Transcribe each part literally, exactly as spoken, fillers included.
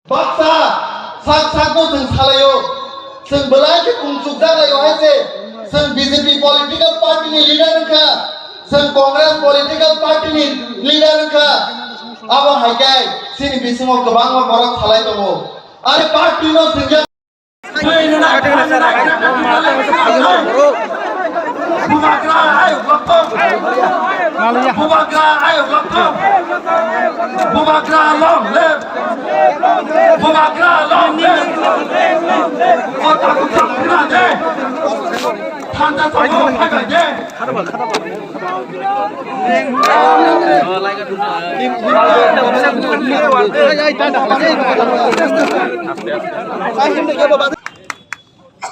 Baksa sak sakno chwng salaio, chwng belai khe kungchukjak laio hai se, chwng B J P political party ni leader wngkha, chwng Congress political party ni leader wngkha, abo hai khe chini bisingo kwbangma borok salai tongo. Are party no chwng ya Bubagra ayuk lokthong. Bubagra ayuk lokthong. Bubagra long live. Bubagra long live. Kota kuchuk khna de. Thanda chok phai bai de.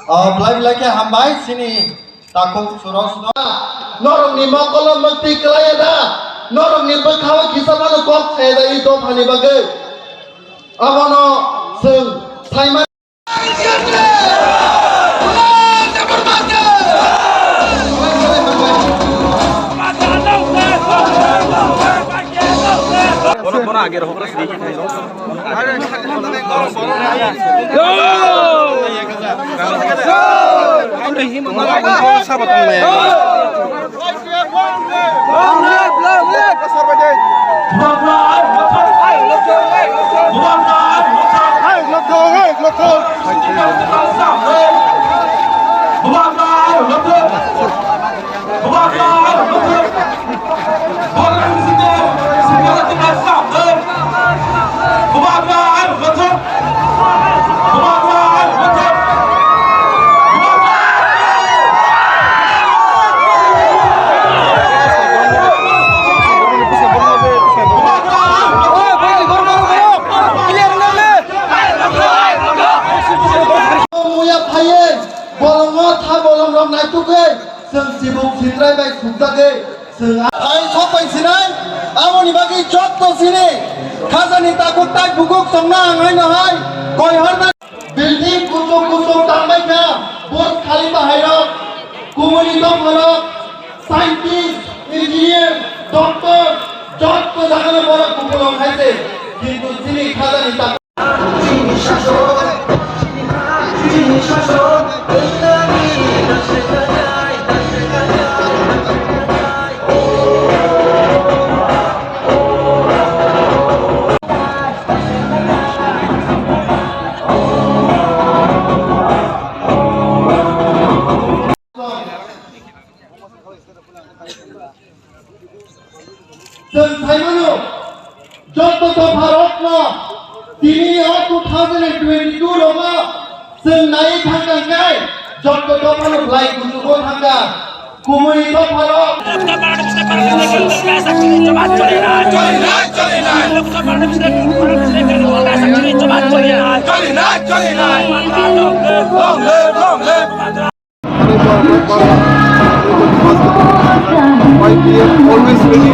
Ah, belai belai khe hambai chini takhuk surok suno. Norokni mokolo mukti kwlaiya da, norokni bwkhao kisa phano kok saya da i dophani bagwi. Abono chwng saimani. Bono, bono age rohok rw sidi. Sabo tong maya. Muya phaiwi bolongo tha bolong rok naitukwi chwng sibuk sitrai bai sukjagwi chwng ai sok bai sinai. Aboni bagwi jotto sini khajani takhuk tai bukhuk chongna ang haino hai koi horna. Building kuchuk kuchuk tangbai kha, Burj Khalifa hai rok, kumuni dopha rok, scientist, engineer, doctor, jotto jagano borok kupulung hai se, kintu chini khajani takhuk Chwng sai mano, joto dopha rokno tini o two thousand and twenty-two rogo chwng nai thangkha khe joto dophano belai kuchugo thangkha. Kumui dopha rok. Y P F always ready.